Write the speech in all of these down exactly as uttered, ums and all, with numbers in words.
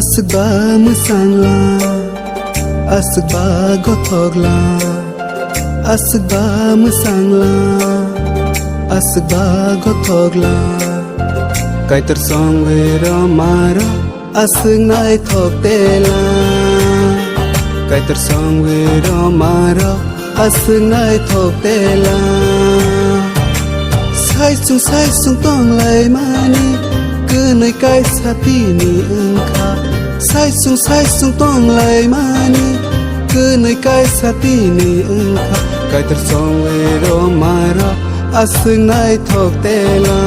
Aswk ba mwsang la, aswk ba gothok la, aswk ba mwsang la, aswk ba gothok la. Kaitor songwi roma rok aswk naithok tela. Kaitor songwi roma rok aswk naithok tela. Saisung saisung tonglaimani kwnwi kaisa tini wngkha. Saisung saisung tonglaimani kwnwi kaisa tini wngkha. Kaitor songwi roma rok aswk naithok tela.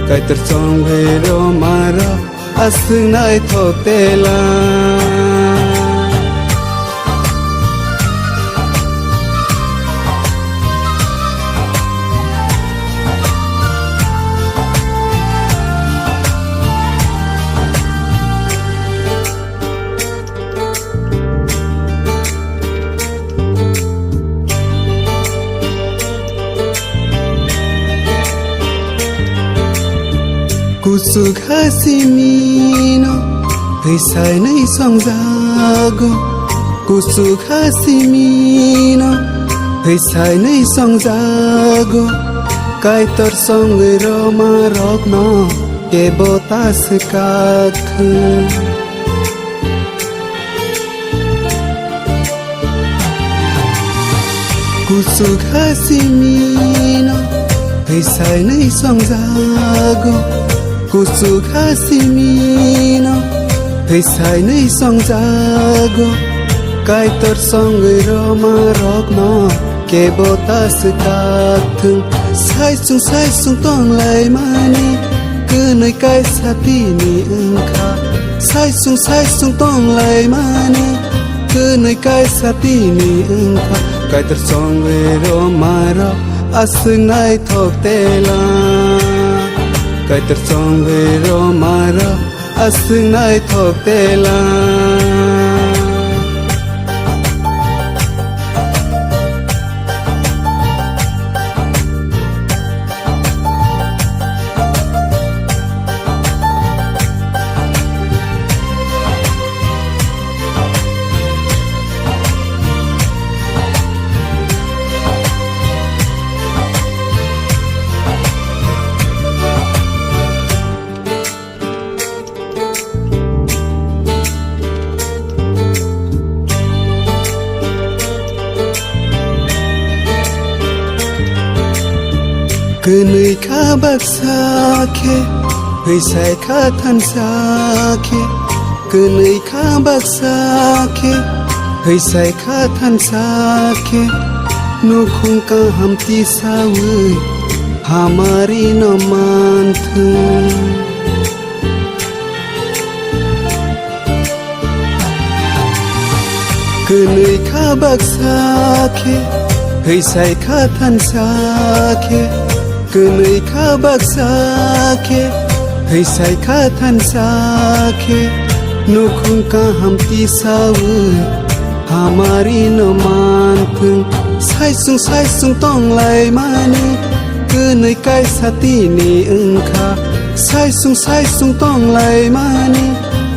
Kaitor songwi roma rok aswk naithok tela. Kuchuk ha simino hwisainwi songjago, kuchuk ha simino hwisainwi songjago. Kaitor songwi roma rokno kebo ta swkakthwng. Kuchuk ha simino hwisainwi songjago, kuchuk ha simino hwisainwi songjago. Kaitor songwi roma rokno kebo ta swkakthwng. Saisung saisung tonglaimani kwnwi kaisa tini wngkha. Saisung saisung tonglaimani kwnwi kaisa tini wngkha. Kaitor songwi roma rok aswk naithok tela. Kaitor songwi roma rok aswk naithok tela. Kwnwi kha baksa khe, hwisai kha thansa khe. Kwnwi kha baksa khe, hwisai kha thansa khe. Nukhung kaham tisawi hamari no manthung. Kwnwi kha baksa khe, hwisai kha thansa khe. Kwnwi kha baksa khe, hwisai kha thansa khe. Nukhung kaham tisawi hamari no manthung. Saisung saisung tonglaimani kwnwi kaisa tini wngkha. Saisung saisung tonglaimani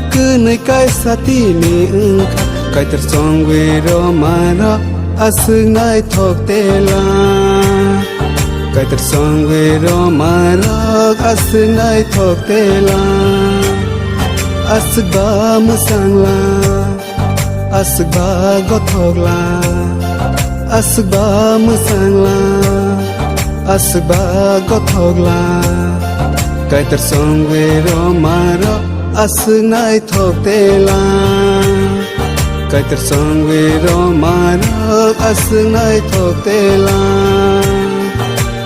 kwnwi kaisa tini wngkha. Kaitor songwi roma rok aswk naithok tela. Kaitor songwi roma rok aswk naithok tela. Aswk ba mwsang la, aswk ba gothok la, aswk ba mwsang la, aswk ba gothok la. Kaitor songwi roma rok aswk naithok tela. Kaitor songwi roma rok aswk naithok tela.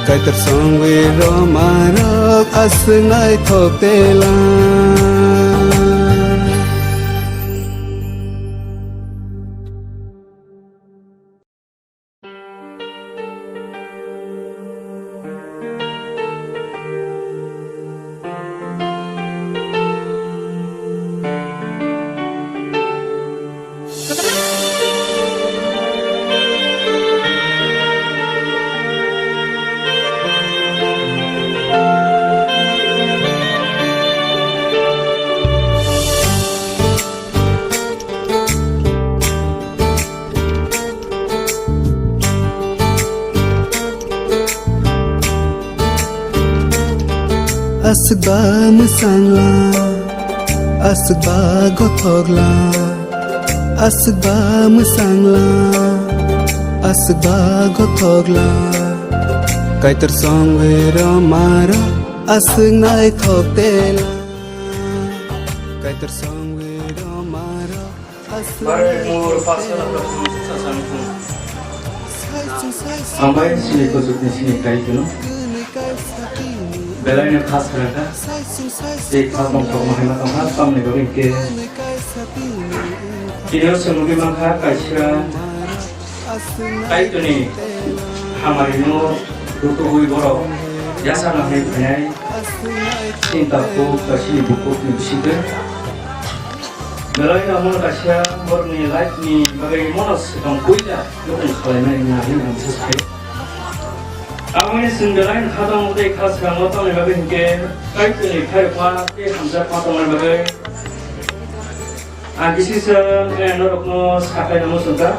Kaitor songwi roma rok aswk naithok tela. Aswk ba mwsangla, aswk ba gothokla, aswk ba mwsangla, aswk ba gothokla. Kaitor songwi rw maro, aswk naithok tela. Kaitor songwi rw maro. Barai mor pasal apa pun susah sangkung. Hambai sini kosok ni sini kai kuno. Belai na khas raka. Tei khas tong tong mahai ma tong khas tong ni bagwi ke. Kini o songwi mangkha kaisa. Kaitorni hamarino rutugwi borok yachakna hai phainai sinta kuk ba sini bukukni bisingtwi. Belai no mono kaisa borokni life ni bagwi mono swkang puila nukung khlainai wngya hwnwi ang sa sai. Aboni chwng belai no khatong tei kha swkango tamni bagwi hinkhe Kaitorni khairokma tei hamjakma tongmani bagwi ang kisisa norokno sapai no muchungkha.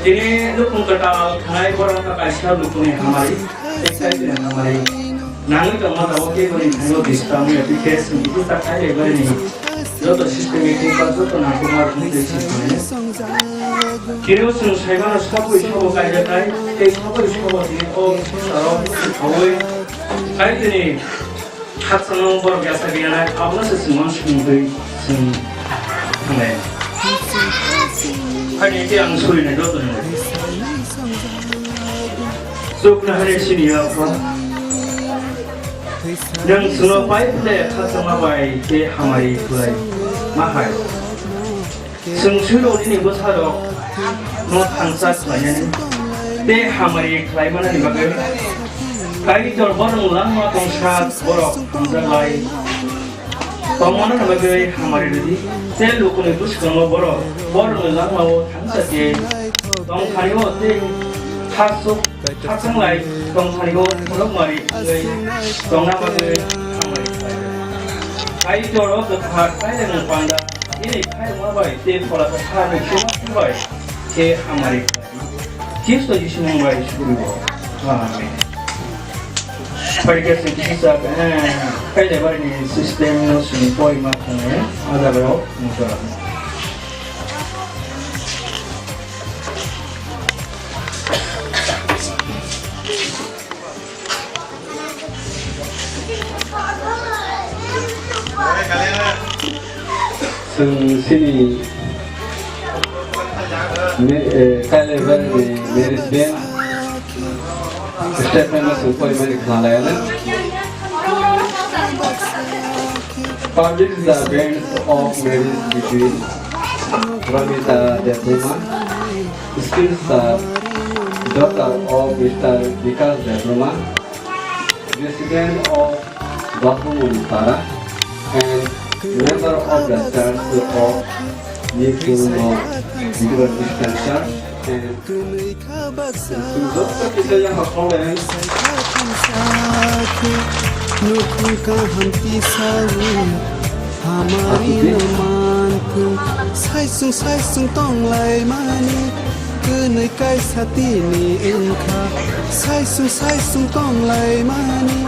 Tini nukhung kwtal thanai borok wngkha kaisa nukhungni hamari, tei kaisa hamari. Nangwi tongma tabuk tei boni thango disturb wngya, tei khe chwng kiphilsa khlai bai ni joto system meeting ba joto nangkukma rokni twi swi thangnai. Tini o chwng saimano sabwi sabo kaijaknai, tei sabwi sabo tini o swngcharok thawi kaitini Khakchangma borok yasa gaya nai, abono se chwng uansukmung twi chwng thanglai. Haini khe ang surinai joto ni. Chuknohani sini ya Apha. Nwng chwngno pai phle khakchangma bai khe hamari khlai. Ma hai. Chwng swino nini bwsarok no thangsa khlainani tei hamari khlaimanani bagwi Kaitor borokni langma tongsa borok hamjaklai tongmanani bagwi hamari rwdi. Tei lukuni bwskango borok borokni langmao thangsa khe tongthani-o tei khasuk Khakchanglai tongthani-o phunukmari wngwi tongna bagwi hamari khlai. Kaitor o kwthar kairokni panda bini khairokma bai tei phola kwthar ni chubachu bai khe hamari khlai. Khristo Jisu mung bai suri bo. Amen. Phaikhe chwng kisa, eh, kailaibari ni system no chwng poima thangwi ajak rok nukha. Chwng chini me-, eh, kailaibari ni marriage band statement no chwng poimani khwnalayano. Publish the banns of marriage between Ramita Debbarma, Spinster, daughter of Mister Vikas Debbarma, resident of Bapumun Para, and member of the Church of Nipuno Bigor Christian Church, and Kwnwi kha baksa khe, sai kha thumsa khe, nukhung kaham tisawi, hamari no manthung, saisung saisung tonglaimani, kwnwi kaisa tini wngkha, saisung saisung tonglaimani.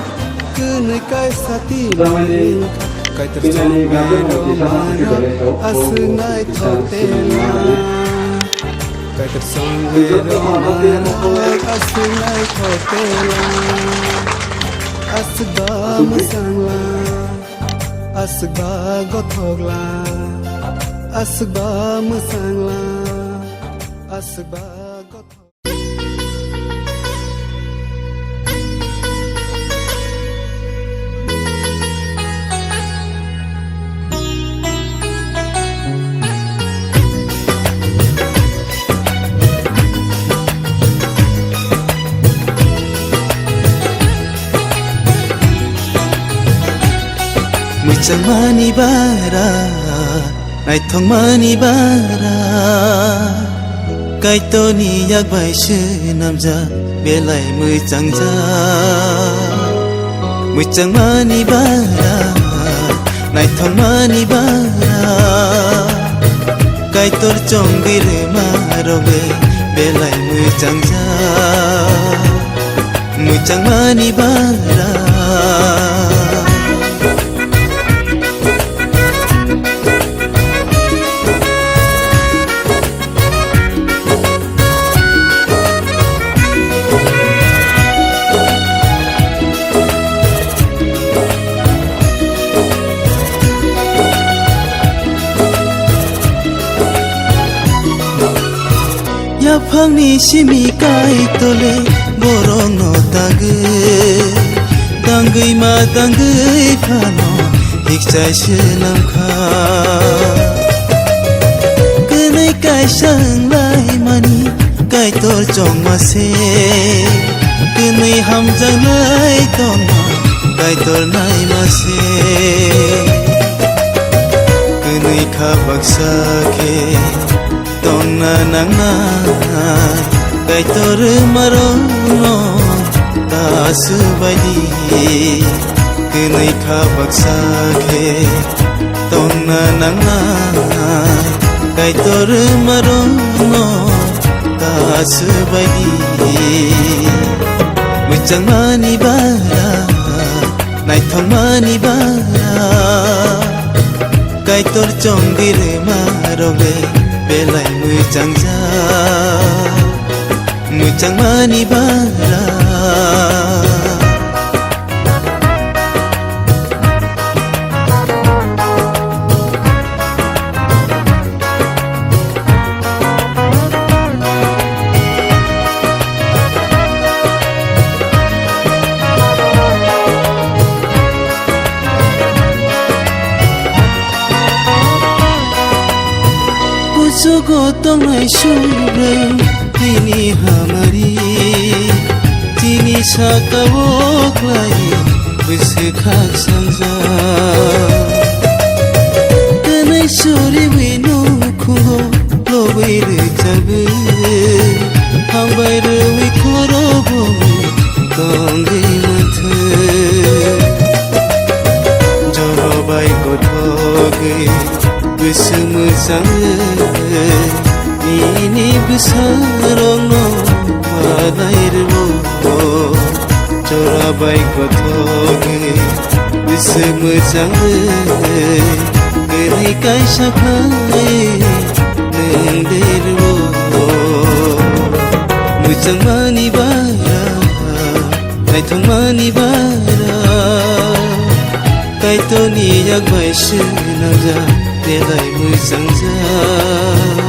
Kwnwi kaisa tini wngkha, Kaitor songwi rw maro, aswk naithok tela. Kaitor songwi rw maro, aswk naithok tela. Aswk ba mwsangla, aswk ba gothokla, aswk ba mwsangla, aswk ba gothok. Mwchangmani bara, naithokmani bara, Kaitorni yak bai swnamjak belai mwchangjak. Mwchangmani bara, naithokmani bara, Kaitor chongwi rwma rwgwi belai mwchangjak. Mwchangmani bara, Yaphangni simi Kaitorle borokno tagwi, tangwi ma tangwi phano hikchai swnamkha. Kwnwi kaisa wnglaimani Kaitor chongma se, kwnwi hamjaknai tongma Kaitor naima se. Kwnwi kha baksa khe tongna nangnai, Kaitor rwmarokno ta swbaidi. Kwnwi kha baksa khe tongna nangnai, Kaitor rwmarokno ta swbaidi. Mwchangmani bara, naithokmani bara, Kaitor chongdi rwmarokle belai mwchangjak, mwchangmani bara. Kuchugo tongnai subrwng tini hamari, tini saka-o khlai bwswk khak sangjak. Kwnwi suriwi nukhugo lobwi rwchabwi, hambai rwwi khorobwi tongwi manthwi. Jora bai gothogwi bwswk mwchangwi nini bwsarokno malai rwo. Jora bai gothogwi bwswk mwchangwi kwrwi kaisa khlai nwng derwo. Mwchangmani bara, naithokmani bara, Kaitorni yak bai swnamjak belai mwchangjak.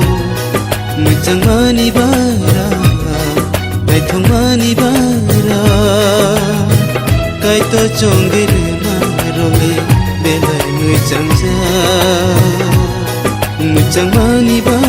Mwchangmani bara, naithokmani bara, Kaitor chongdi rwmarokle belai mwchangjak. Mwchangmani bara.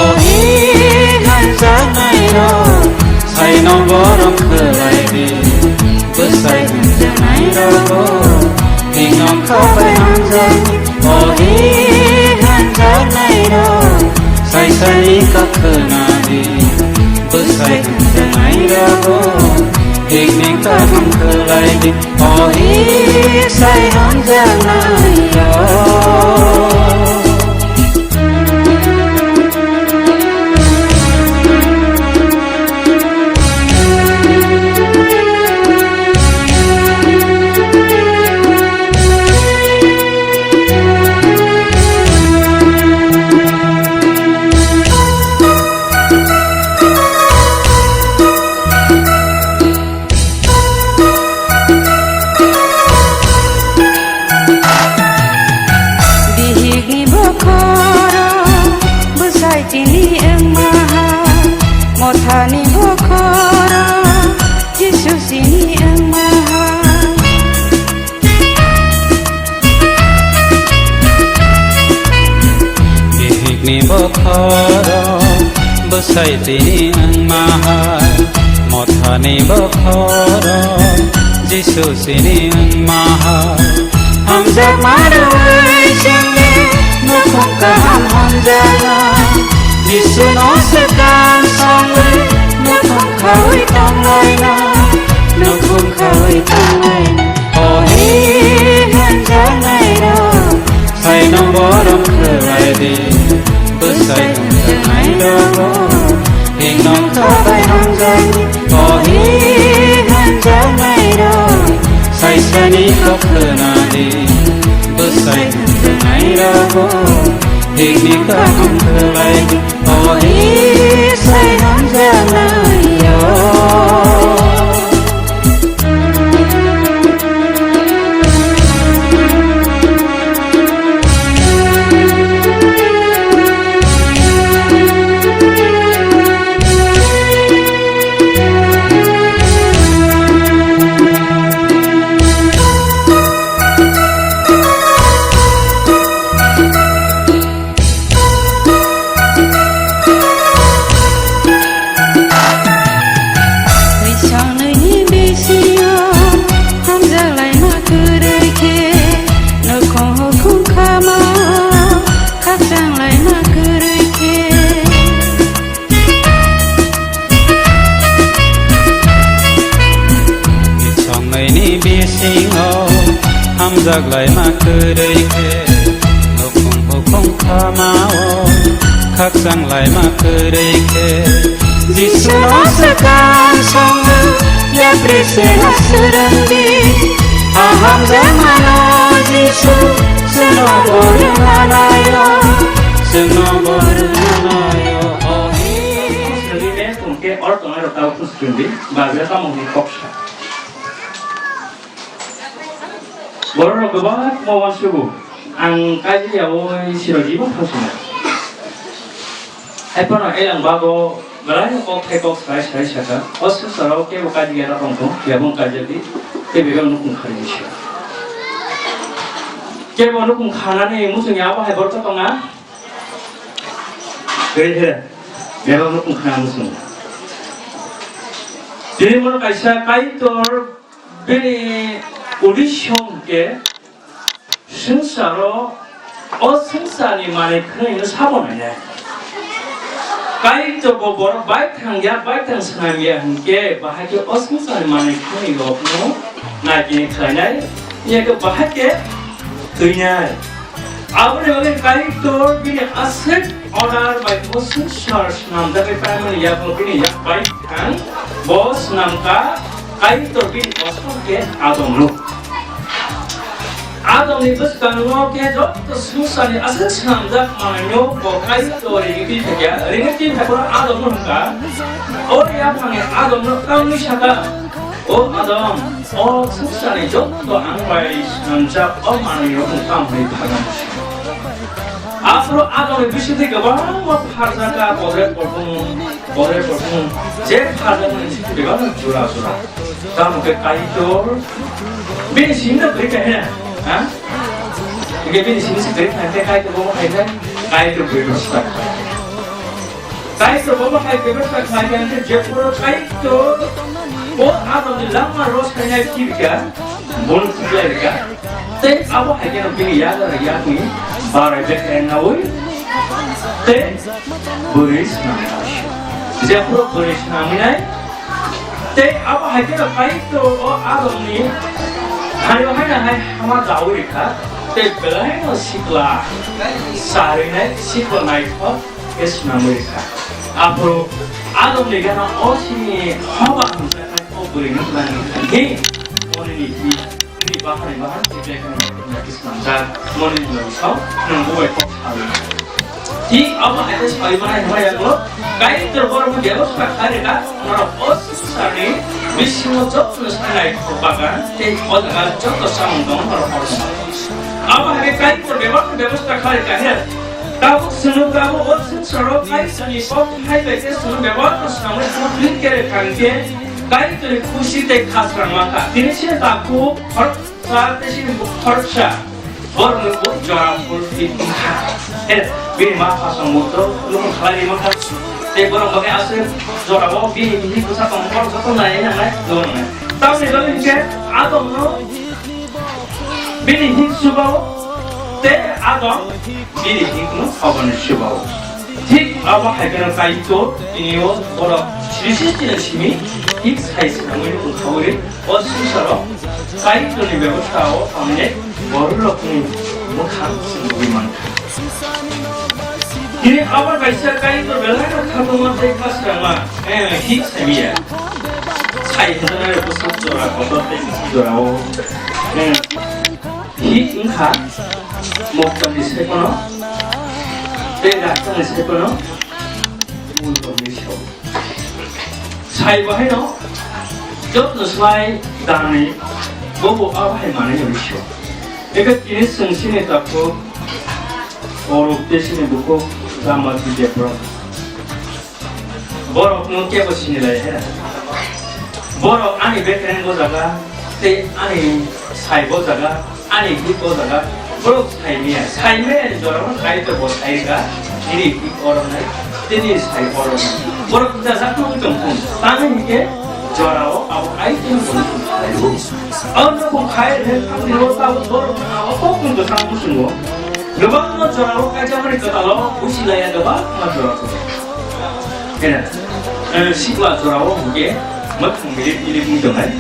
O hi hanjaknairok, saino borom khlai di. Bwsai hamjaknairogo, hino khabai hamjak. O hi hanjaknairok, sai saini kok khna di. Bwsai hamjaknairogo, hikni kaham khlai di. O hi sai hamjaknairok. Bihik Bokhoro bwsai tini wngma hai, mothani bokhoro Jisu sini wngma hai. Hamjakma rwui chwngni nukhung kaham hamjakma, Jisu no swkang songwi nukhung khaui tonglaina, nukhung khaui tonglaina. O hi hamjaknai rok, saino borom khlai di, bwsai hamjaknai rogo, hinong thabai hamjakni. O hi hamjaknai rok, saisani kok khna di, bwsai hamjaknai rogo, himni kaham khlai di. O hi sai hamjaknai rok. Twisangnwini bisingo hamjaklaima kwrwi khe, nukhung hukhung khama khakchang laima kwrwi khe. Twisangnwini bisingo hamjaklaima kwrwi khe, nukhung hukhung khamao khakchang laima kwrwi khe. Jisu no swkang songwi yapri se ha swrwng di. Aham je mano Jisu, chwngno bo rwngmanaio, chwngno bo rwngmanaio. O hi. Swrwngni tongkhe or tongnai rok tabuk swrwng di, Bible tamo hwnwi kok sa. Borok rok kwbangma uansugo, ang kaijak yaui sirok jibon thang swngo. Hai phano elang bago belai no kok thai kok sai sai saka, o swngcharo kebo kaijak ya tongthung, phiya bo wng kaijak di, tei bebak nukhung kharwi se. Kebo nukhung khanani muchungya abo hai borok tongna? Kwrwi khe, bebak nukhung khana muchung. Tini bono kaisa Kaitor Bini uddesyo hwnkhe swngcharo o swngcharni manwi khwnwi no sabo nainai. Kaitor bo borok baithang ya, baithang swnam ya hwnkhe, bahai khe o swngcharni manwi khwnwi rokno naikini khlainai, ya khe bahai khe twinai. Aboni bagwi Kaitor bini aswk order bai bo swngchar swnamjagwi paimani yago bini yak bai thang bo swnamkha Kaitor bini bosong khe Adamno. Adamni bwskango khe joto swngcharni aswk swnamjak manwino bo Kaitor ringwi twi thakya, ringwi twi thakma Adamno hwnkha. O yaphangni Adamno tamni sakha, O Adam, o swngcharni joto ang bai swnamjak o manwirokno tamo hwnwi phagan? Aphuru Adamni bisingtwi kwbangma pharjakha, bodre pothum, bodre pothum, je pharjakmani bisingtwi kwbangma jora jora. Tamo khe Kaitor bini simi no kwrwi kha, ha? Hingke bini simi se kwrwi kha, hingke Kaitor bo khai kha, Kaitor bo swkang. Kaitor bo hai bebak ta khlai kha, hingke jephuru Kaitor bo Adamni langma rw sainai phirkha, bono thwiklai rwkha. Tei abo hai kheno bini yagra yakni barai bekhai naui tei bwrwi swnamnai. Jephuru bwrwi swnamnai, tei abo hai kheno Kaitor o Adamni hani haino hai hama daui rwkha, tei belaino sikla sarinai, sikla naithok khe swnamwi rwkha. Aphuru Adamni gana o sini hoba hamjaknai o bwrwino twlangwi thangwi, monini hi, nini baharni bahar, tei bekhani bekhani swnamjak, monini logisao nwng bo bai kok sawi. Thik abo hai khe sawi manai hwnba yago, Kaitor borokno bebostha khlai rwkha, norok o swngcharni bisingo jotono sanai bagan, tei o jaga joto samung tongo norok hor song. Abo hai khe Kaitor bebak bebostha khlai rwkha hwnwi tabuk chwngno tabuk o swngcharo Kaitorni kok hai bai khe chwngno bebak swnamwi purthwi kere thangkhe Kaitorni khusi tei khasrang mankha. Tini se takhuk khoroksa tei se khoroksa Borokni bo jora phul twi wngkha. He, bini ma pha song bo to nukung khlai ri mankha. Tei borok bagwi aswk jorao bini bihik bwsa tong borok joto nai nangnai, nukung nai. Tamoni bagwi hinkhe Adamno bini hik chubao, tei Adam bini hikno Hawani chubao. Thik abo hai kheno Kaitor tini o borok srishti ni simi hik sai swnamwi nukung khaui ri. O swngcharo Kaitorni bebostha o tamni bororokni mwkhang chwng nugwi mankha. Tini abo kaisa Kaitor belai no khatungma tei khasrangma, eh, hik samiya. Sai hwnjanai bwswk jora kotor tei bwswk jorao, eh, hik wngkha mokholni saiphano tei rakchakni saiphano mul tongwi sao. Sai bo haino jotno slai dani bobo abo hai manwi hwnwi sio. Eke tini chwng chini takhuk Borok tei chini bukhuk Rama Joseph Brahma. Borokno kebo sini lai hera. Borok ani bekreng bo jaga tei ani sai bo jaga. Ani hik o jaga borok sai maya, sai maya ni jora no Kaitor bo sai rwkha, nini hik o rwnai, tei nini sai o rwnai. Borok hwnjak jak no wng tong thung, tamni hwnkhe jora o abo Kaitor ni borok sai rw. Abo no bo khai rwkha, tamo ni o tabuk borok no abo kok ni bwskango muchungo. Kwbangma jora o kaijakmani kwtal o buchi laiya kwbangma jora tongo. Hena, eh, sikla jora o hwnkhe mwkhang milik milik wng tongnai.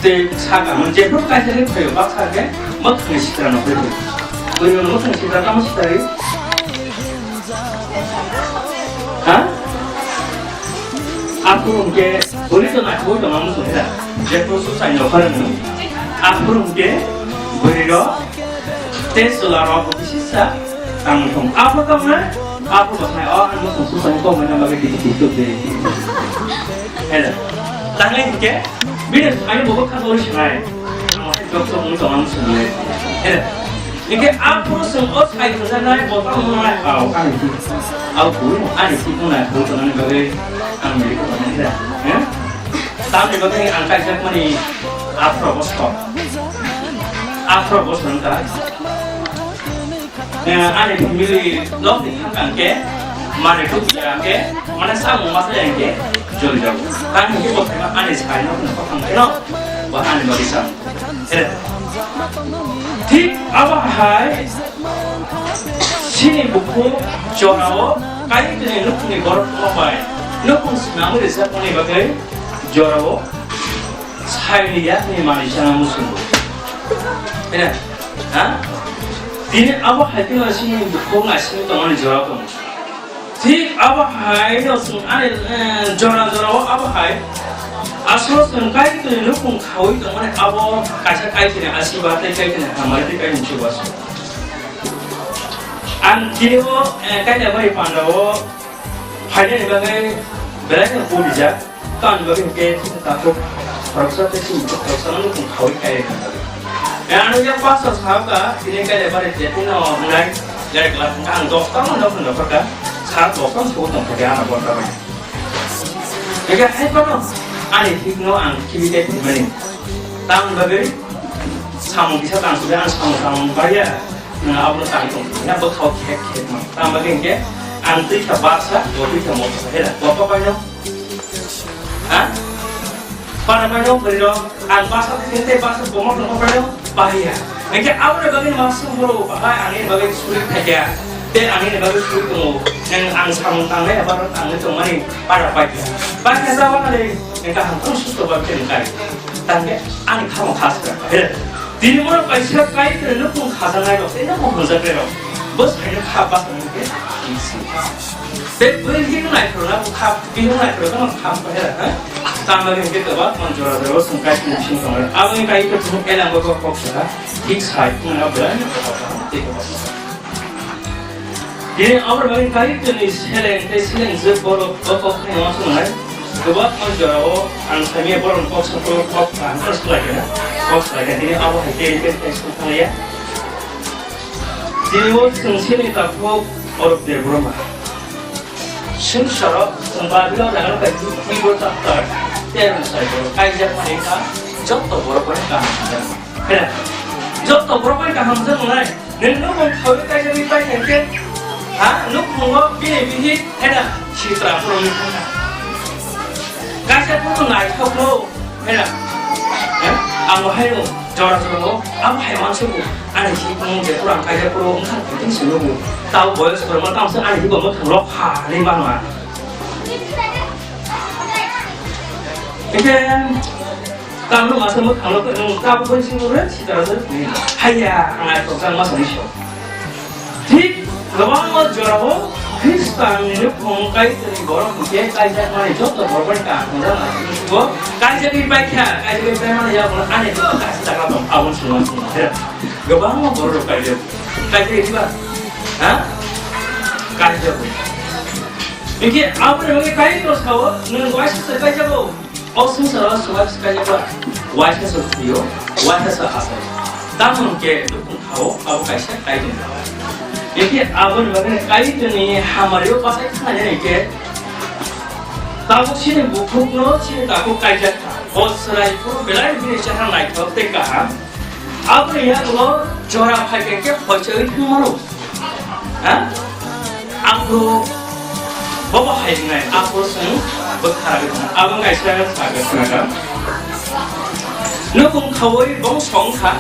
Tei saka hwn jephru kaisa khe phaio, baksa khe mwkhangni sitra no phaio. Bwrwi no mwkhang sitra tamo sitra ri? Ha? Aphuru hwnkhe bwrwi to naithogwi tongma muchung khe da. Jephru suchai no pharwng. Aphuru hwnkhe bwrwi rok tei chwla rok bisi sa tangwi thung. Aphuru tamo na? Aphuru bo sai, "O, ang mwkhang suchai ni kokmai na bagwi titi titi tut de." Hela. Tangai hwnkhe Bini ani bo bwkha bo sinai. Ang hai jok jok wng tong ang swngnai. Hede. Hingke a puro chwng o sai rwjaknai bo tamo nai kau ani ti. Au ku ani ti tongnai, ku tongnani bagwi ang bini kok tongnai da. He? Tamni bagwi ang kaijak mani aphro bosor. Aphro bosor wngkha. Eh, ani family log ni thang khe, mane thuk ya khe, mane samung ma khe joli jago. Tang hingke bo thangma ani sai no kheno thang kheno, bo ani bagwi sa. Eh. Thik abo hai, chini bukhuk jorao, kai tini nukhungni borok tongma bai, nukhung swnamwi rijak mani bagwi jorao, Saini yakni manwi chana muchungo. Hena? Ha? Tini abo hai phano chini bukhuk naisingwi tongmani jora tongo. Thik abo hai no chwng ani, eh, jora jora o abo hai. Aswk chwng Kaitorni nukhung khaui tongmani abo kaisa Kaitorni asiba tei Kaitorni hamari tei Kaitorni chubachu. Ang tini o, eh, Kailaibari panda o phainani bagwi belai no bujijak. Tamni bagwi hwnkhe chini takhuk khoroksa tei chini bukhuk khoroksa no nukhung khaui kaiwi thangkha. Ano yang pastor sahaka tini Kailaibari je tino wngnai, jai glass wngkha ang dosta no nokni nokharkha, sara dosta no sogwi tongkha khe ano borok bai. Hwnkhe hai phano ani thik no ang khibi tei phimani. Tamni bagwi samung kisa tang sugwi ang samung tang bariya. Abono tang tong ya bwkhao khek khek ma. Tamo bagwi hwnkhe ang twi kha baksa, bo twi kha motha, hela, bo pa paino? Ha? Para paino, bwrwi rok, ang baksa twi khe baksa bo motha paino? Pariya. Hwnkhe aboni bagwi ma sung boro bahai angni bagwi suri khaikha. Tei angni bagwi suri tongo. Nang ang samung tangnai aba rok tangwi tongmani para paikha. Paikha sa wahale, hwnkhe ang tong susto bagwi hwnkhe. Tangkhe ani khamo khas kha. Hela. Tini bono kaisa Kaitorni nukhung khajaknairok tei nukhung hwnjaknairok bo saino kha bachana hwnkhe tisi. Tei bwrwi hino naiphuru na bo kha, bihik naiphuru no kha phai ra, ha? Tamni hwnkhe kwbangma jora jora o chwng Kaitorni bising tongo. Aboni Kaitor chwng elango kok kok sakha, thik sai wngna belai no kwbangma tei kwbangma. Tini aboni bagwi Kaitorni seleng tei selengjwk borok o kok thani uansuknai. Kwbangma jorao ang saimanya borokni kok saphuru kok kaham khe swlai kha, kok swlai kha. Tini abo hai khe khe khe swng thangya. Tini o chwng sini takhuk Orok Debbarma. Swngcharo chwng Babilon nagano bai twi bo chapter ten ni sai borok kaijak mani kha joto borok bai kaham khe. Hera. Joto borok bai kaham se wngnai. Nini nukhung khaui kaisa ri pai khe, ha, nukhungo bini bihik hena sitra phuru nukha. Kaisa phuru naithok no hena. Eh? Amo haino jora jora no, amo hai manse bo. Ani si phuru je phuru ang kaisa phuru wngkha, phuru sino bo. Tao boyos korma tamo se ani si bo mwkhang rok ha ri mano. Eke, Tamo masa mwkhang no, hmm, tamo bai sini re, sitara se, hmm. Haiya, ang ai tokjak masa ni so. Thik, kwbangma jorao Khristanni nukhung kaitwrwi borok hwnkhe kaijakmani joto borokni kaham wngjakmani bo kaijakwi paikha, kaijakwi paimani yago ani joto kaisa jaga tong, aboni swngo swngo khe kwbangma borok rok kaijak, kaijak diba? Ha? Kaijago. Hwnkhe aboni bagwi Kaitor sao, nwng waisa se kaijago. O swngcharo swmai swkang ba, waisa se thwio, waisa se asai. Tamo hwnkhe nukhung khao abo kaisa Kaitor ni. Hwnkhe aboni bagwi Kaitor ni hamari o bachai thangna nai hwnkhe, tabuk chini bukhuk no chini takhuk kaijak kha. O chwrai phuru belai bini chehra naithok tei kaham. Aboni yagulo jora phai khe khe hoichagwi thang mano. Ha? Aphuru bobo hai wngnai, aphuru chwng bwkha ragwi thang. Abo kaisa saga khnaga. Nukhung khaui bong song kha.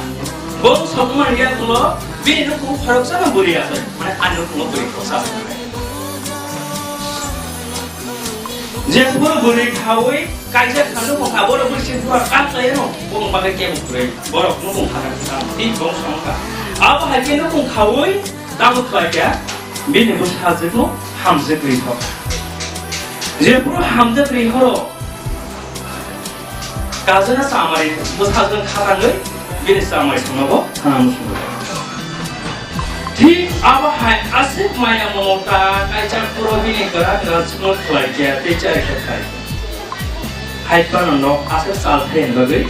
Bong song man yagulo bini nukhung khoroksa no bwrwi asai. Mane a nukhungo bwrwi khoroksa asai. Jephuru bwrwi khaui kaisa kha nukhung kha, borok bwswk buphang kap khlai ano, bumung bagwi kebo kwrwi, borok nukhung kha kha, tei bong song kha. Abo hai khe nukhung khaui tamo khlai kha, bini bwsajwkno hamjwk rwi kha. Jephuru hamjwk rwi horo, Kajana chamari bwsajwk khatangwi bini chamari songnobo thana muchungo. Thik abo hai aswk maya momota kaisa phuru bini kwrak kwrak chukno khlai khe tei chari khe khai. Hai phano nok aswk chal thai bagwi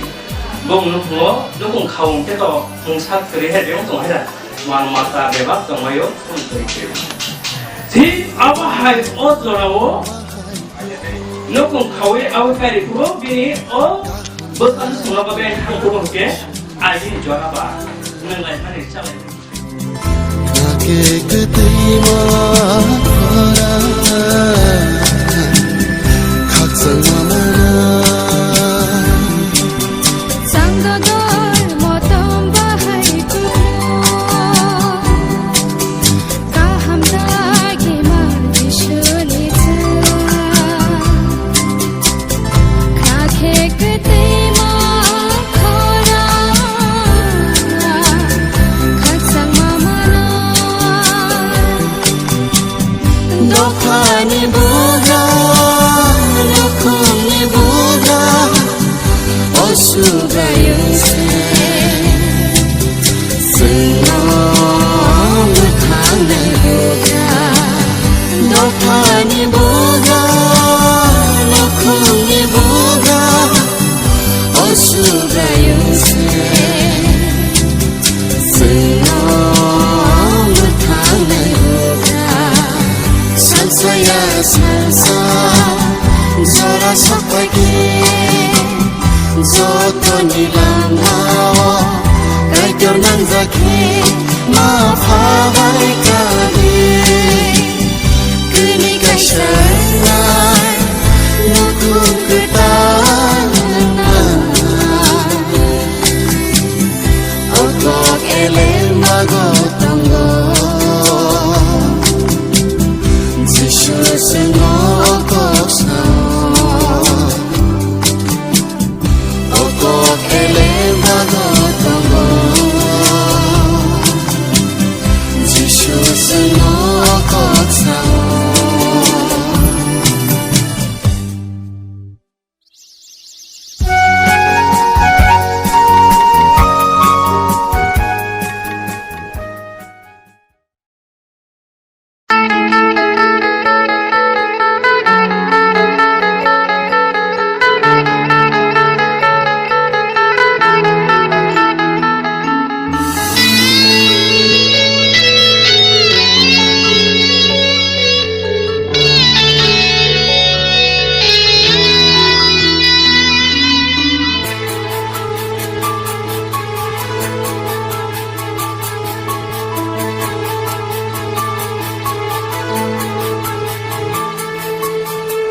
bong nukhungo nukhung khaung khe to mungsa kwrwi hai beng tong hai da. Mal mata bebak tongmaio phone twi twi. Thik abo hai o jorao nukhung khaui abo kari phuru bini o bwsajwk songno bagwi thang phuru hwnkhe ai bini jora ba nwng lai mani chalai. Khe kwtwima khorang khakchangma manai. Changdodor motom bahai kuthum, kaham dagi man Jisuni chwng. Kha khe kwtwima khorang khakchangma manai. Dophani bugra, nukhungni bugra, o Subraiyung se chwngno mwthang nai bugra. Dophani bugra, nukhungni bugra, o Subraiyung se chwngno mwthang nai wngkha. Salsa ya salsa jora sapai khe, jotoni langmao Kaitor nangjak khe ma pha bai kha di. Kuni kaisa wngnai, nukhung kwtal wngnai. O kok elem bago tongo, Jisu chwngno o kok sao. O kok elem bago tongo, Jisu chwngno o kok sao.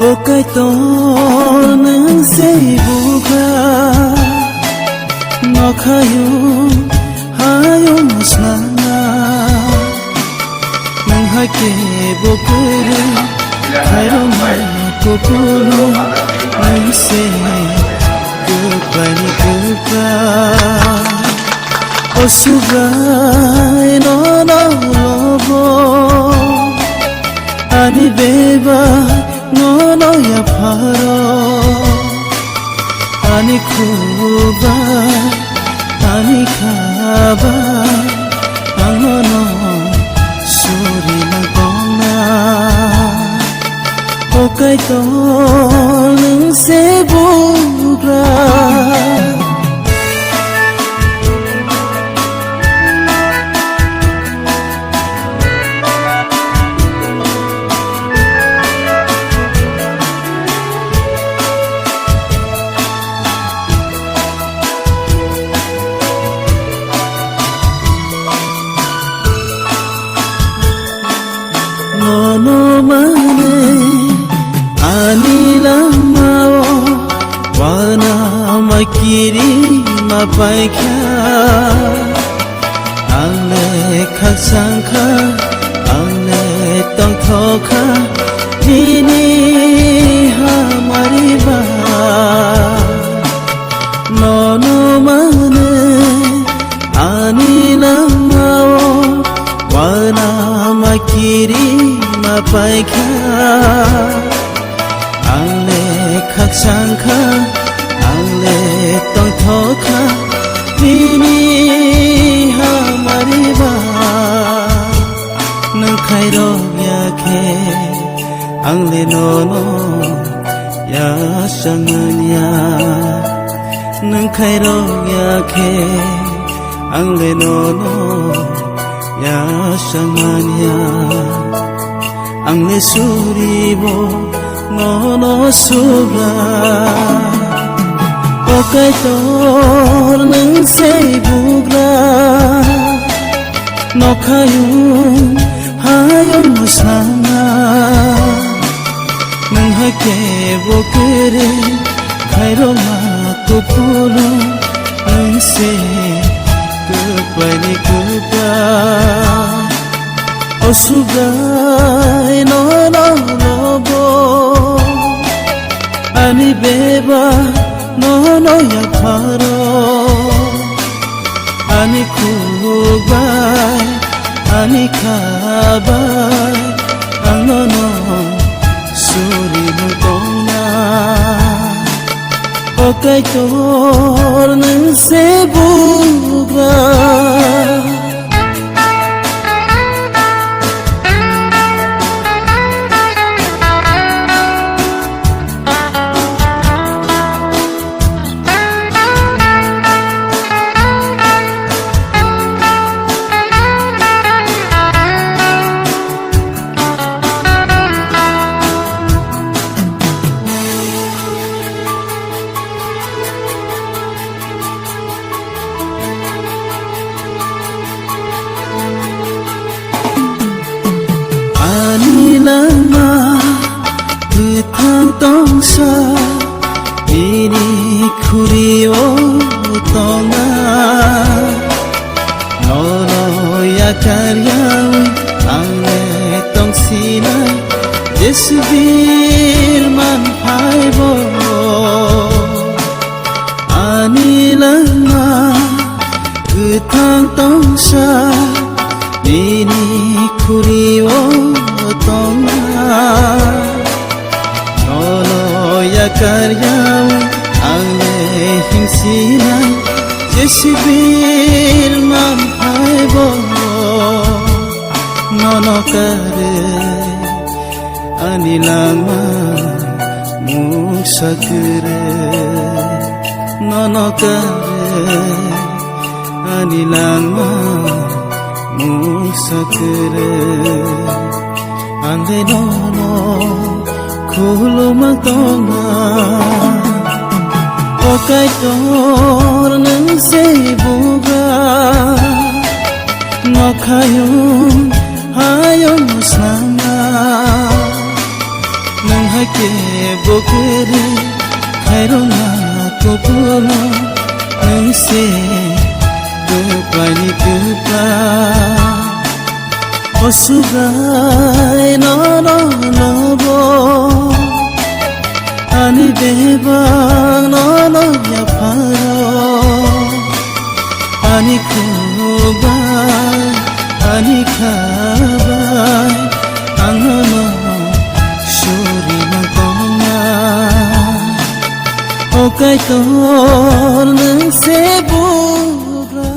O Kaitor, nwng se bugra, nokhayung hayung snana, nwng hai khe bo kwrwi khairokma kupulung, nwng se kwplaini kwpla. O Subrai, nono lobo ani beba nono yapharo, ani khubai, ani khabai, ang nono suri nang tongna. O Kaitor, nwng se bugra. Nono mane ani lamao wana makiri mapaikha. Ang le khakchang kha, ang le tongthok kha, nini hamari ba. Nono mane ani lamao wana makiri mapaikha. Ang le khakchang kha, ang le tongthok kha, nini hamari ba. Nwng khairok ya khe, ang le nono ya sangmanya. Nwng khairok ya khe, ang le nono ya sangmanya. Ang le suribo nono subra. O Kaitor, nwng se bugra. Nokhayung hayung mwsana, nwng hai khe bo kwrwi khairokma kupulung, nwng se kwplaini kwpla. O Subrai, nono lobo ani beba nono yapharo, ani khukbai, ani khabai, ang nono suri nang tongna. O Kaitor, nwng se bugra. Ani lama kwthang tongsa, bini khuri-o tongnai. Nono yakar yaui ang le tongsinai, Jisu birman phaibo. Ani lama kwthang tongsa, nini khuri-o tongnai. Nono yakar yaui ang le himsinai, Jisu birman phaibo. Nono karwi ani langma mungsa kwrwi. Nono karwi ani langma mungsa kwrwi. Ang le nono khuluma tongna. O Kaitor, nwng se bugra. Nokhayung hayung snana. Nwng Kebo kwrwi khairokna kubulo nwng se kwplaini kwpla. O Subrai nono lobo ani bebak nono yapharo. Ani khuk bai, ani kha bai, ang nono suri mangkokna. O Kaitor, nwng se bugra.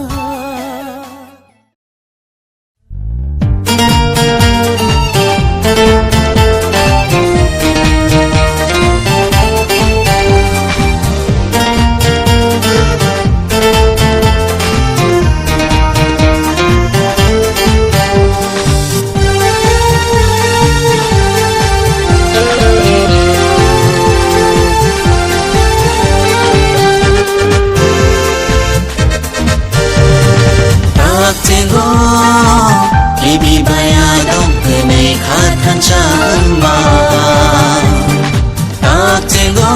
Takchengo kibi baya dong kwnwi kha thansa wngma. Takchengo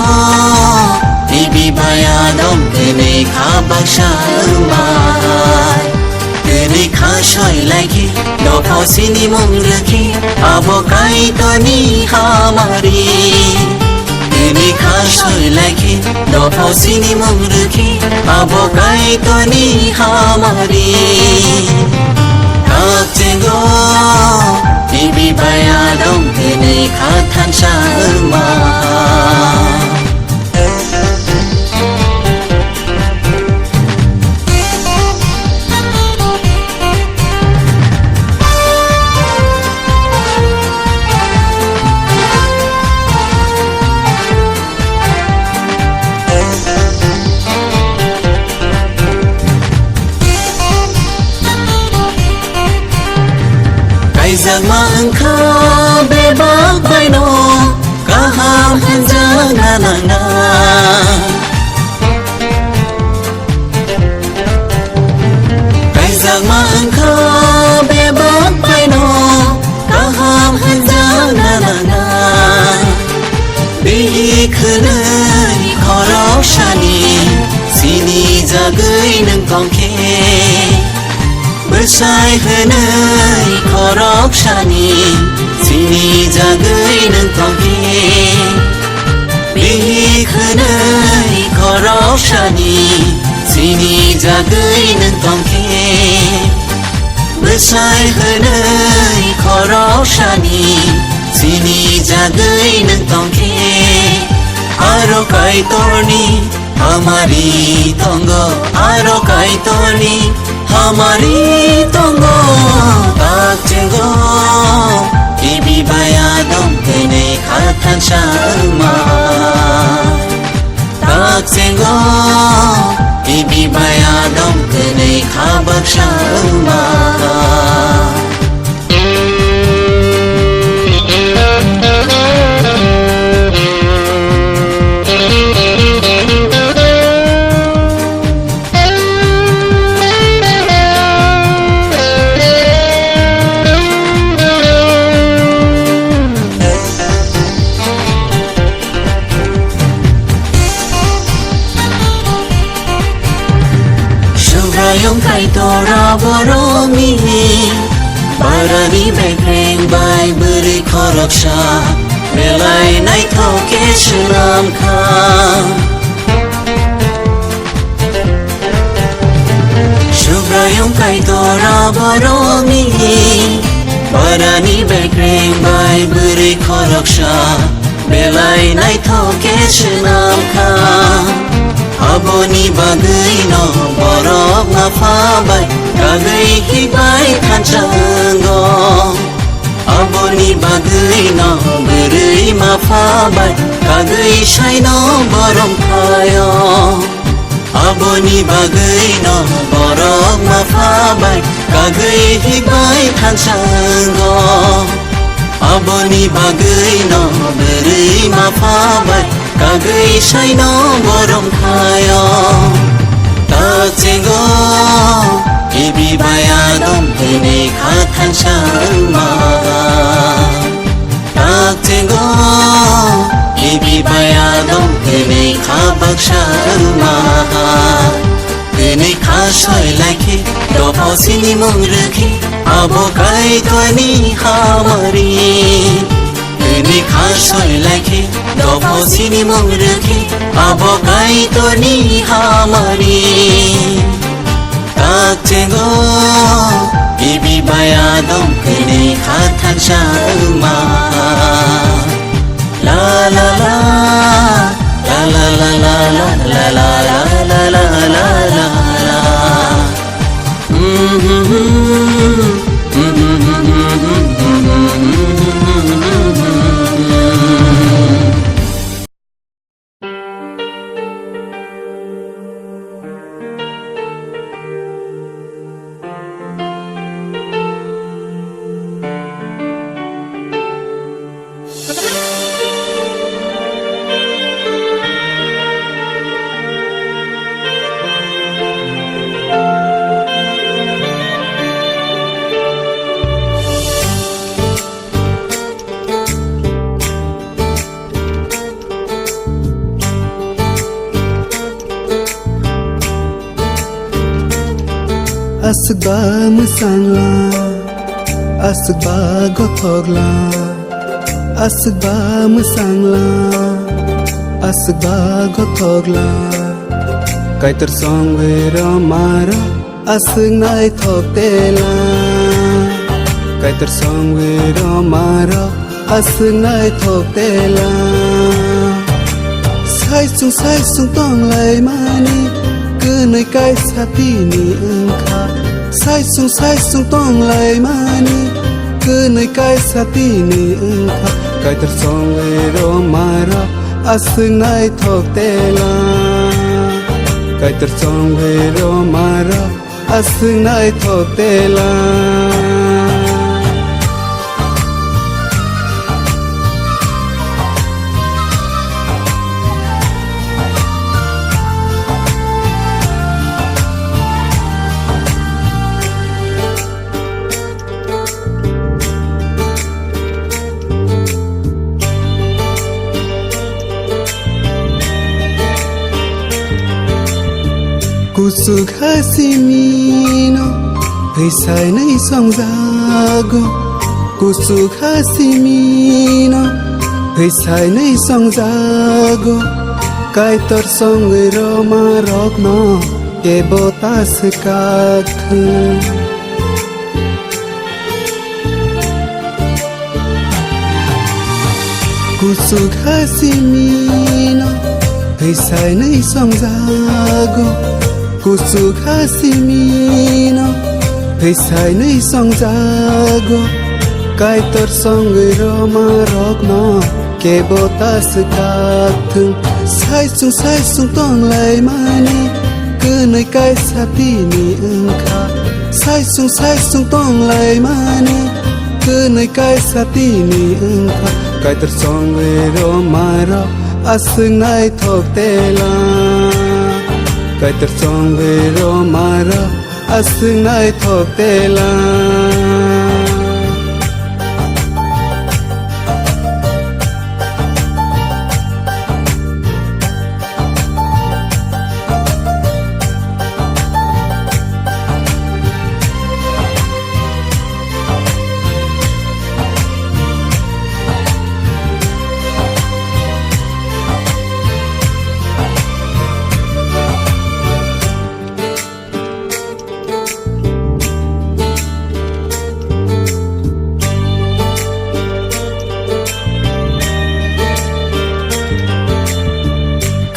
kibi baya dong kwnwi kha baksa wngma. Kwnwi kha soi lai khe dopha sini mung rwkhe abo Kaitorni hamari. Tini kha soi lai khe, dopha sini mung rwkhe, abo Kaitorni hamari. Takchengo, kibi baya dong tini kha thansa wngma. Kaijakma wngkha bebak baino kaham hwnjakna nangna. Kaijakma wngkha bebak baino kaham hwnjakna nangna. Bihik hwnwi khoroksani sinijagwi nwng tongkhe. Bwsai hwnwi khoroksani sinijagwi nwng tongkhe. Bihik hwnwi khoroksani sinijagwi nwng tongkhe. Bwsai hwnwi khoroksani sinijagwi nwng tongkhe. Aro Kaitorni hamari tongo, aro Kaitorni hamari tongo. Takchengo, kibi baya dong tini kha thansa wngma. Takchengo, kibi baya dong tini kha baksa wngma. Subraiyung Kaitor borokni barani bekreng bai bwrwi khoroksa belai naithok khe swnam kha. Subraiyung Kaitor borokni barani bekreng bai bwrwi khoroksa belai naithok khe swnam kha. Aboni bagwino borok mapha bai kagwi hikbai thansa wngo. Aboni bagwino bwrwi mapha bai kagwi saino borom khaio. Aboni bagwino borok mapha bai kagwi hikbai thansa wngo. Aboni bagwino bwrwi mapha bai kagwi saino borom khaio. Takchengo, kibi baya dong tini kha thansa wngma. Takchengo, Kha baksa wngma ha, tini kha soi lai khe, dopho sini mung rwkhe, abo Kaitorni hamari. Tini kha soi lai khe, dopho sini mung rwkhe, abo Kaitorni hamari. Takchengo, bibi bai adom kini kha thansa wngma. La la la, la la la. Aswk ba mwsang la, aswk ba gothok la, aswk ba mwsang la, aswk ba gothok la. Kaitor songwi rwma rok aswk naithok tela. Kaitor songwi rwma rok aswk naithok tela. Saichung saichung tonglaimani kwnwi kaisa tini wngkha. Saichung saichung tonglaimani kwnwi kaisa tini wngkha. Kaitor songwi rwma rok aswk naithok tela. Kaitor songwi rwma rok aswk naithok tela. Kuchuk ha simino hwisainwi songjago. Kuchuk ha simino hwisainwi songjago. Kaitor songwi rwma rokno kebo ta swkak thung. Kuchuk ha simino hwisainwi songjago. Kuchuk ha simino hwisainwi songjago. Kaitor songwi rwma rokno kebo ta swkak thung. Saichung saichung tonglaimani kwnwi kaisa tini wngkha. Saichung saichung tonglaimani kwnwi kaisa tini wngkha. Kaitor songwi rwma rok aswk naithok tela. Kaitor songwi rwma rok aswk naithok tela.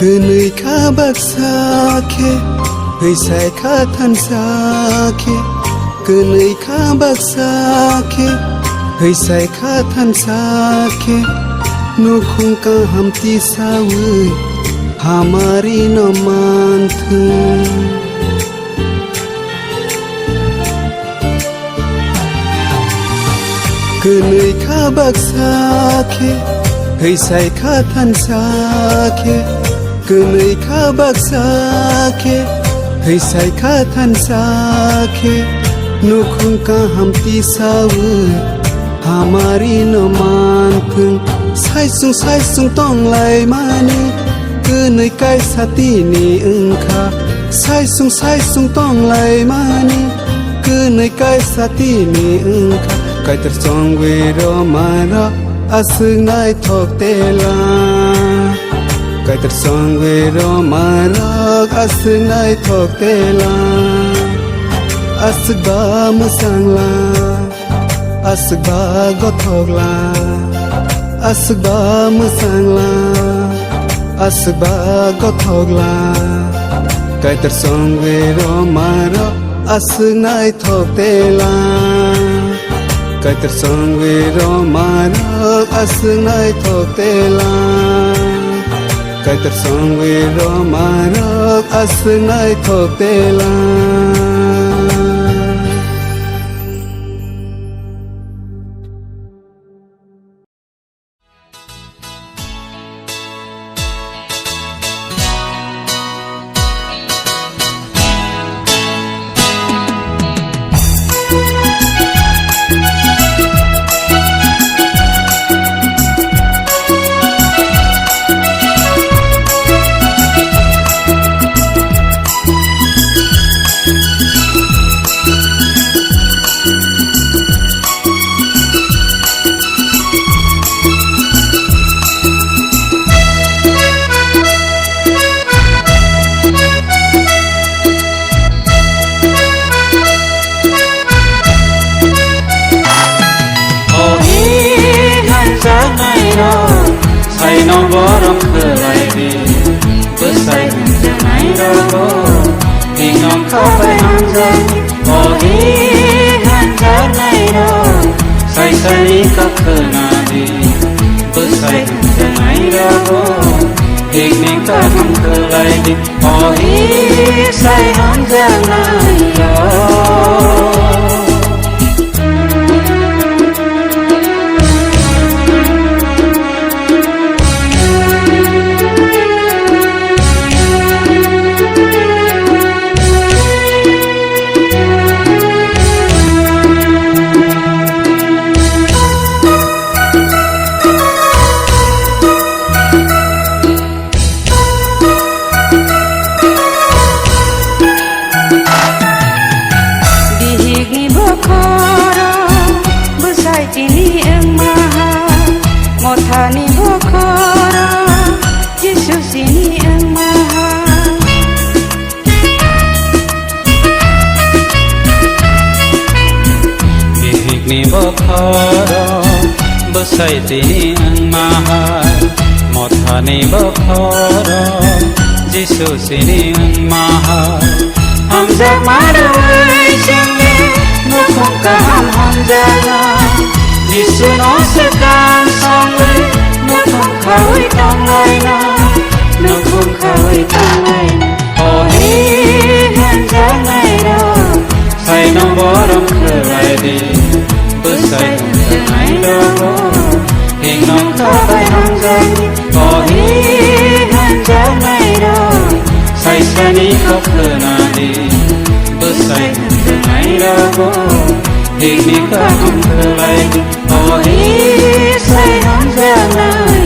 Kwnwi kha baksa khe, hwisai kha thansa khe. Kwnwi kha baksa khe, hwisai kha thansa khe. Nukhung kaham tisawi hamari no manthung. Kwnwi kha baksa khe, hwisai kha thansa khe. Kwnwi kha baksa khe, hwisai kha thansa khe. Nukhung kaham tisawi hamari no manthung. Saichung saichung tonglaimani Kwnwi kaisa tini wngkha, saisung saisung tonglaimani. Kwnwi kaisa tini wngkha, Kaitor chongwi rwmarok aswk naithok tela. Kaitor chongwi rwmarok aswk naithok tela. Aswk ba mwsangla. Aswk ba gothokla, aswk ba mwsangla, aswk ba gothokla. Kaitor chongwi rwmarok aswk naithok tela. Kaitor chongwi rwmarok aswk naithok tela. Kaitor chongwi rwmarok aswk naithok tela. O hi hanjaknairok, saino borom khlai di. Bwsai hanjaknairogo, bini kha bai hamjak. O hi hanjaknairok, saisani kok khna di. Bwsai hanjaknairogo, bini kaham khlai di. O hi sai hamjaknairok. Bihikni bokhorok bwsai tini wngma ha, mothani bokhorok Jisu sini wngma ha. Bihikni bokhorok bwsai tini wngma hai, mothani bokhorok Jisu sini wngma hai. Hamjakma rwui chwngni nukhung kaham hamjakna, Jisuno swkang songwi nukhung khaui tonglaina, nukhung khaui tonglaina. O hi hanjaknairok, saino borom khlai di. Bwsai hanjaknairogo, himno kha bai hamjakdi. O hi hanjaknairok, saisani kok khna di. Bwsai hanjaknairogo, himni kaham khlai di. O hi sai hamjaknairok.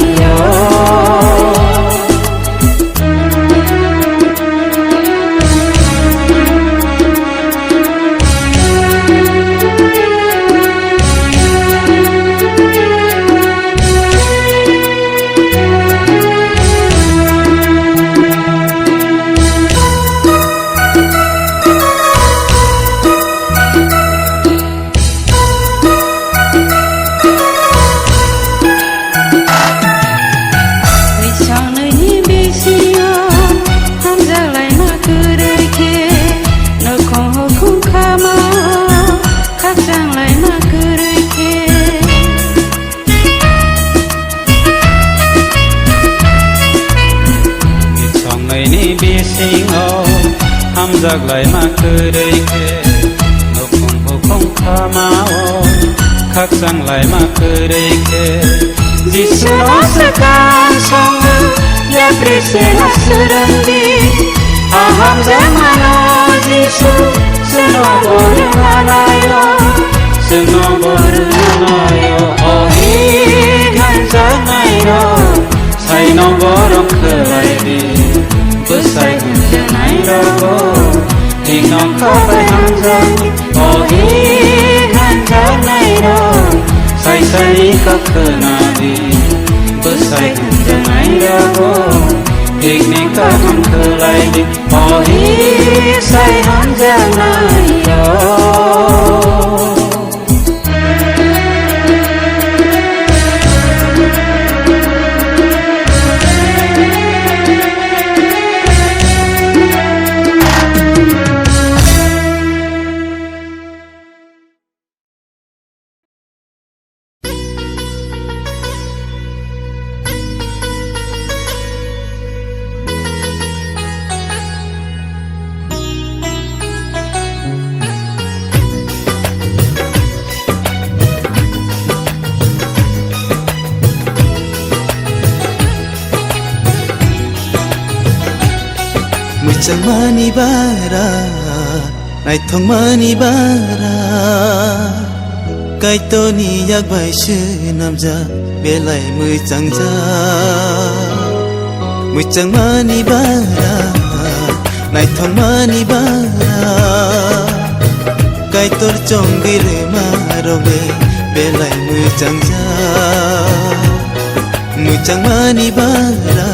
Bising nini bisingo hamjaklaima kwrwi khe, nukhung hukhung khamao khakchanglaima kwrwi khe. Bising nini bisingo hamjaklaima kwrwi khe, nukhung hukhung khamao khakchanglaima kwrwi khe. Jisuno swkang songwi yapri sena swrwngdi. A hamjakmano Jisu chwngno bo rwmanaio, chwngno bo rwmanaio. O hi hanjaknairok, saino borom khlai di. Sabai hamjak, o hi hamjaknairok, sai sai kok khwnadi. Bwsai hamjaknairogo, hikni kaham khwlaidi. O hi sai hamjaknairok. Mwchangmani bara, naithokmani bara, Kaitorni yak bai swnamjak belai mwchangjak. Mwchangmani bara, naithokmani bara, Kaitor chongwi rwma rok le belai mwchangjak. Mwchangmani bara.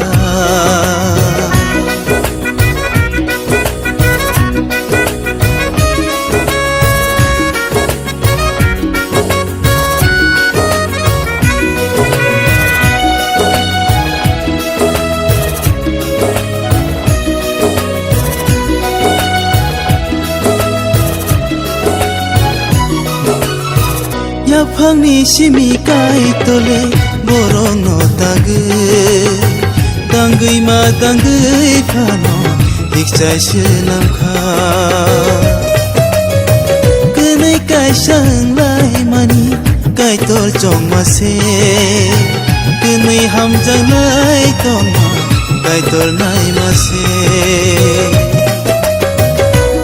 Yaphangni simi Kaitor le borokno tangwi, tangwi ma tangwi phano hikchai swnam kha. Kwnwi kaisa wnglaimani Kaitor chongma se, kwnwi hamjaknai tongma Kaitor naima se.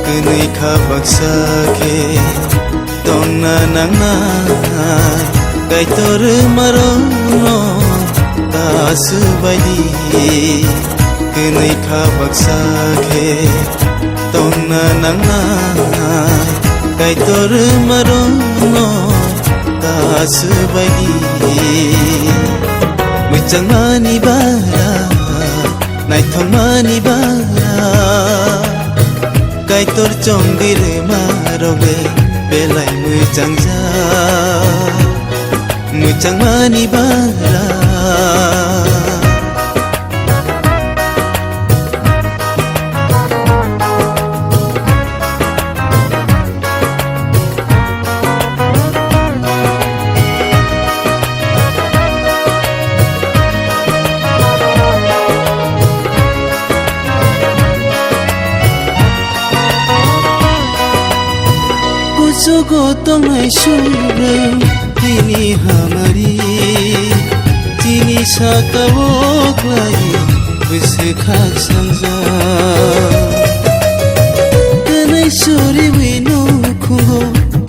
Kwnwi kha baksa khe tongna nangnai, Kaitor rwmarokno ta swbaidi. Kwnwi kha baksa khe tongna nangnai, Kaitor rwmarokno ta swbaidi. Mwchangmani bara, naithokmani bara, Kaitor chongwi rwma rok le belai mwchangjak. Mwchangmani bara. Kuchugo tongnai Subraiyung tini hamari, tini saka-o khlai bwswk khak sangjak. Kwnwi suriwi nukhungo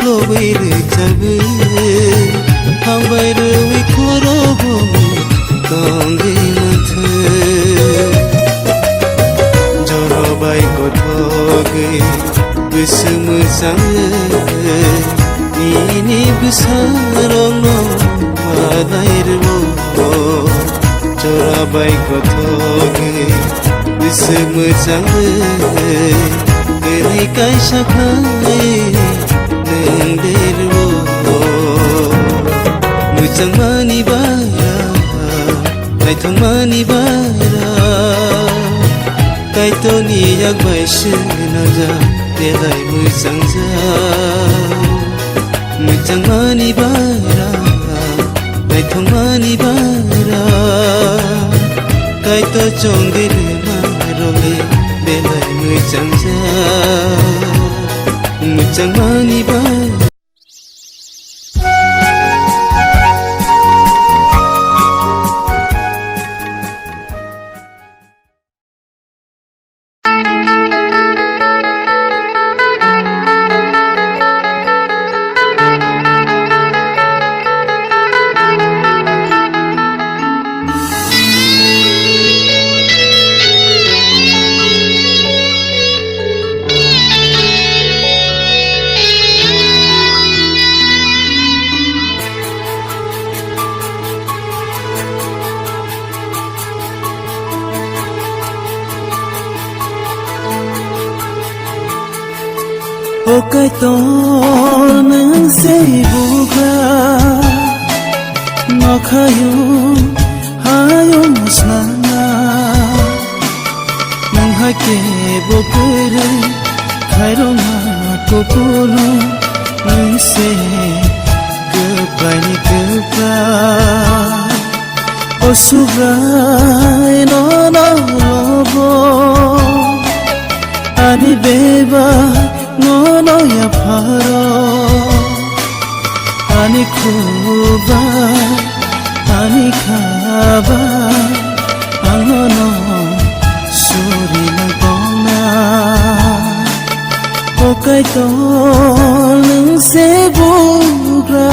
lobwi rwchabwi, hambai rwwi khorobwi tongwi manthwi. Joro bai kothogwi bwswk mwchangwi nini bwsarokno manai rwo. Jora bai kothogwi bwswk mwchangwi kwnwi kaisa khlai nwng de rwo. Mwchangmani bara, naithokmani bara, Kaitorni yak bai swnamjak, belai mwchangjak. Mwchangmani bara, naithokmani bara, Kaitor chongwi rwma rok le belai mwchangjak. Mwchangmani bara. Kaitor nwng se bugra, nokhayung hayung snana, nwng hai kebo kwrwi khairokma kupulung, nwng se kwplaini kwpla. O Subrai nono lobo, ani beba nono yapharo, ani khuba, ani khaba, ang nono suri nang tongna. O Kaitor nwng se bugra.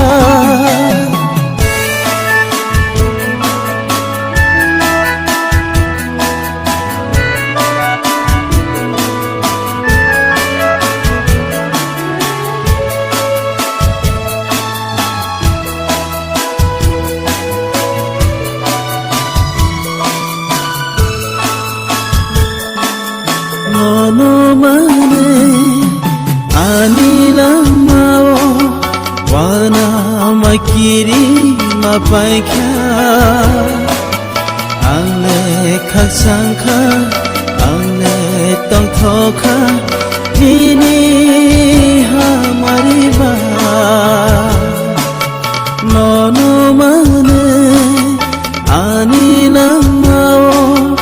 Nono mane ani lamao wana makiri mapaikha. Ang le khakchang kha, ang le tongthok kha, nini hamari ba. Nono mane ani lamao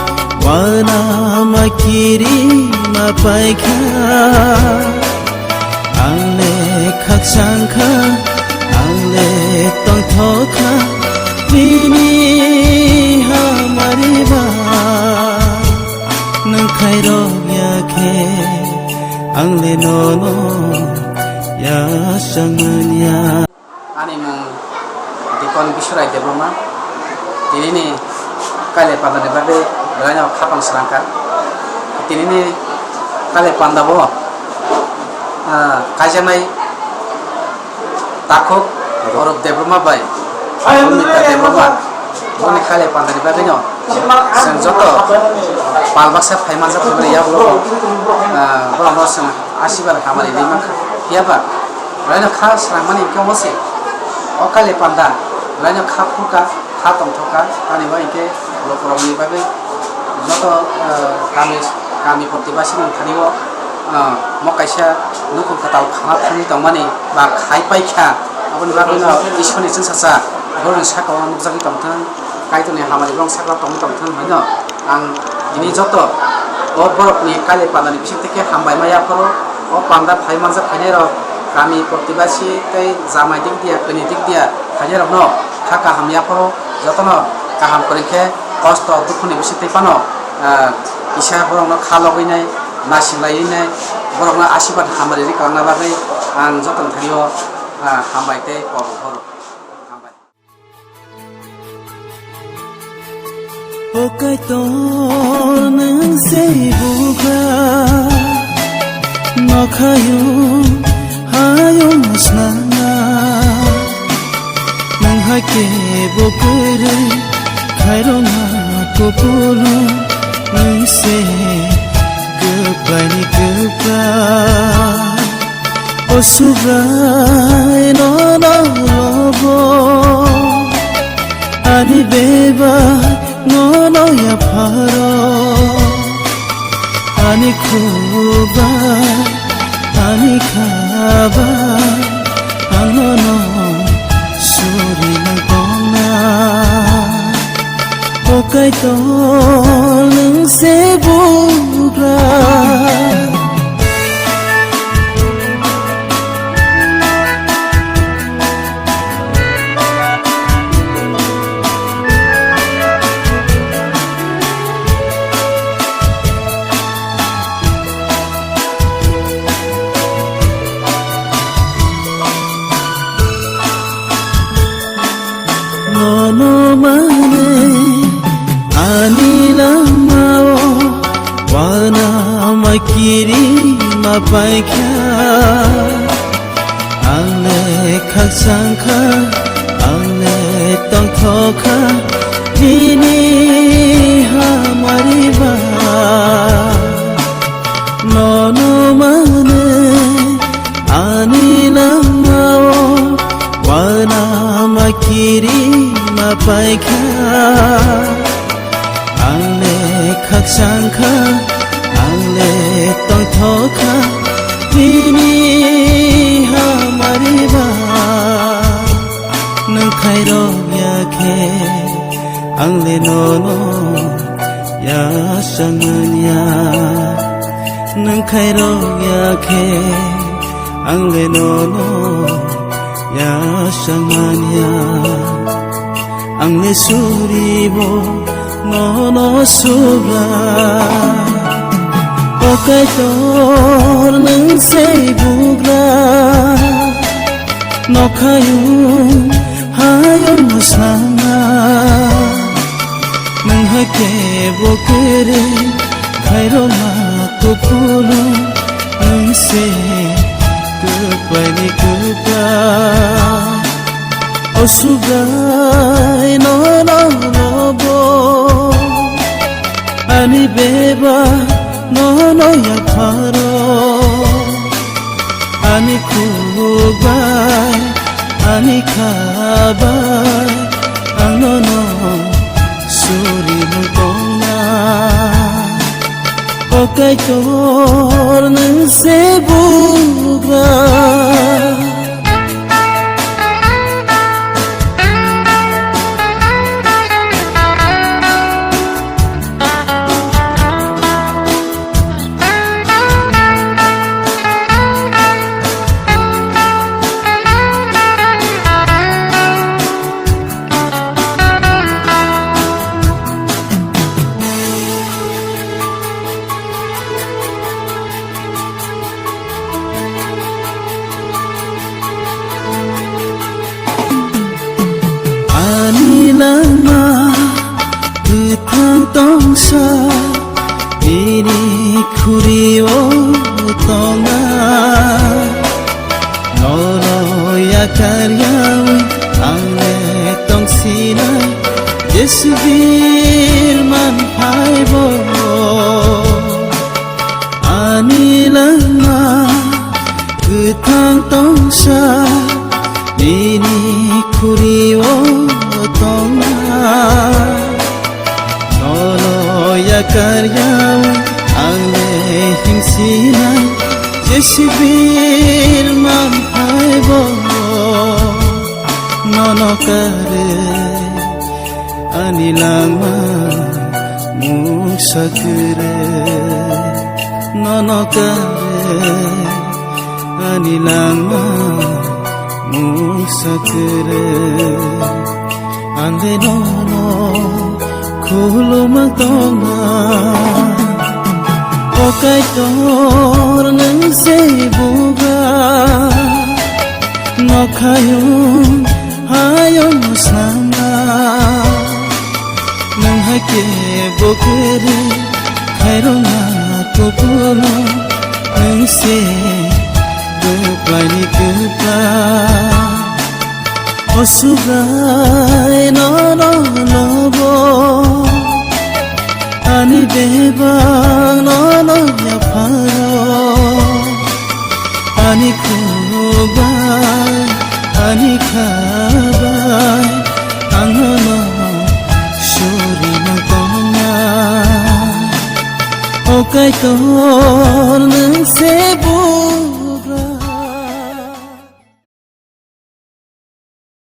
wana makiri mapaikha. Ang le khakchang kha, ang le tongthok kha, nini hamari ba. Nwng khairok ya khe, ang le nono ya sangman ya. Ani mung Dipon Bisurai Debbarma. Tinini kailai pandani bagwi belai no khapang srangkha. Tinini kailai panda bo, ah, kaijaknai takhuk Horop Debbarma bai Bhumika Debbarma. Boni kailai pandani bagwi no chwng joto pal baksa phai manjak phai mani yagulo, ah, borok no chwng asirbad hamari ri mankha. Phiya ba Belai no kha srangmani hwnkhe omo se. O kailai panda belai no kha phurkha, kha tongthokha, ani bo hinkhe lukurokni bagwi joto, ah, kami, kami protibasi ni thani o, ah, mo kaisa nukhung kwtal khana thangwi tongmani ba khai paikha, aboni bagwi no Ishwrni chwngsacha borokni saka o nukjagwi tongthwng, Kaitorni hamari borok sakao tongwi tongthwng hwnwi no. Ang tini joto o borokni kailai pandani bisingtwi khe hambai ma yapharo, o panda phai manjak phainairok kami protibasi tei jamai dikdiya, kwnwi dikdiya phainairokno kha kaham yapharo jotono kaham kwrwi khe kosto dukhuni bisingtwi phano, ah, kisa borokno kha logwinai, nasinglaiwinai, borokno asirbad hamari rwi kwlangna bagwi ang jotoni thani o, ah, hambai tei kok rohoro. Hambai. O Kaitor nwng se bugra, nokhayung hayung snana, nwng hai kebo kwrwi khairokma kupulung, nwng se kwplaini kwpla. O Subrai nono lobo, ani beba nono yapharo, ani khuba, ani khaba, ang nono suri nang tongna. O Kaitor nwng se bugra. Nono mane ani lamao wana makiri mapaikha. Ang le khakchang kha, ang le tongthok kha, nini hamari ba. Nono mane paikha. Ang le khakchang kha, ang le tongthok kha, bini hamari ba. Nwng khairok ya khe, ang le nono yachang manya. Nwng khairok ya khe, ang le nono yachang manya. Ang le suribo nono sugra. O Kaitor, nwng se bugra. Nokhayung hayung mwsana. Nwng hai khe bo kwrwi khairokma kupulung, nwng se kwplaini kwpla. O Subrai, nono lobo, ani bebak nono yapharo. Ani khuk bai, ani kha bai, ang nono suri mung tongna. O Kaitor, nwng se bugra. Ani langma kwthang tongsa, bini khuri-o tongna. Nono yakar yawi ang le tongsinai, Jesu birman phaibo. Ani langma kwthang tongsa, nini khuri-o tongna. Nono yakar yawi ang le hingsinai, Jesu birman phaibo. Nono karwi ani langma mungsa kwrwi, nono karwi ani langma mungsa kwrwi. Ang le nono khulumang tongna. O Kaitor, nwng se bugra. Nokhayung hayung mwsana. Nwng hai khe bo kwrwi khairokma kupulung, nwng se kwplaini kwpla. O Subrai, nono lobo, ani bebak nono yapharo. Ani khuk bai, ani kha bai, ang nono suri mung tongna. O Kaitor, nwng se bu